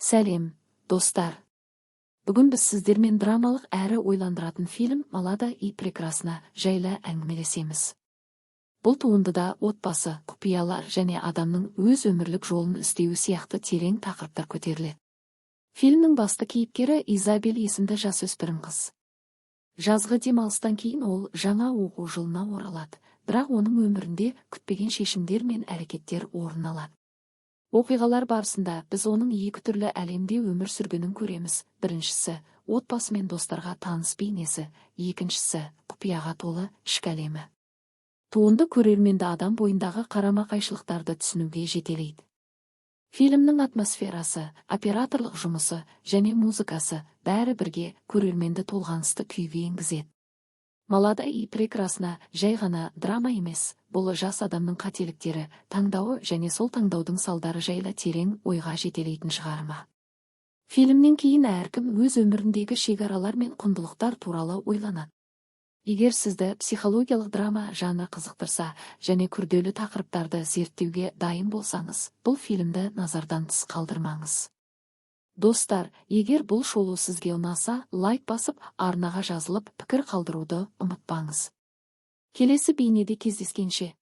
Сәлем, достар! Бүгін біз сіздермен драмалық әрі ойландыратын фильм «Молода и прекрасна» жайлы әңгімелесеміз. Бұл туындыда отбасы, құпиялар және адамның өз өмірлік жолын іздеуі сияқты терең тақырыптар көтеріледі. Фильмнің басты кейіпкері Изабель есімді жасөспірім қыз. Жазғы демалыстан кейін ол жаңа оқу жылына оралады, бірақ оның өмірінде күтпеген шешімдер мен әрекеттер орын алады. Оқиғалар барысында біз оның екі түрлі әлемде өмір сүргенін көреміз. Біріншісі – отбасы мен достарға таныс бейнесі, екіншісі – құпияға толы ішкі әлемі. Туынды көрерменді адам бойындағы қарама-қайшылықтарды түсінуге жетелейді. Фильмнің атмосферасы, операторлық жұмысы және музыкасы бәрі бірге көрерменді толғанысты күйге енгізеді. «Молода и прекрасна» жай ғана драма емес, бұл жас адамның қателіктері, таңдауы және сол таңдаудың салдары жайлы терең ойға жетелейтін шығарма. Фильмнен кейін әркім өз өміріндегі шекаралар мен құндылықтар туралы ойланады. Егер сізді психологиялық драма жанры қызықтырса және күрделі тақырыптарды зерттеуге дайын болсаңыз, бұл фильмді назардан тыс қалдырмаңыз. Достар, егер бұл шолу сізге ұнаса, лайк басып, арнаға жазылып, пікір қалдыруды ұмытпаңыз. Келесі бейнеде кездескенше!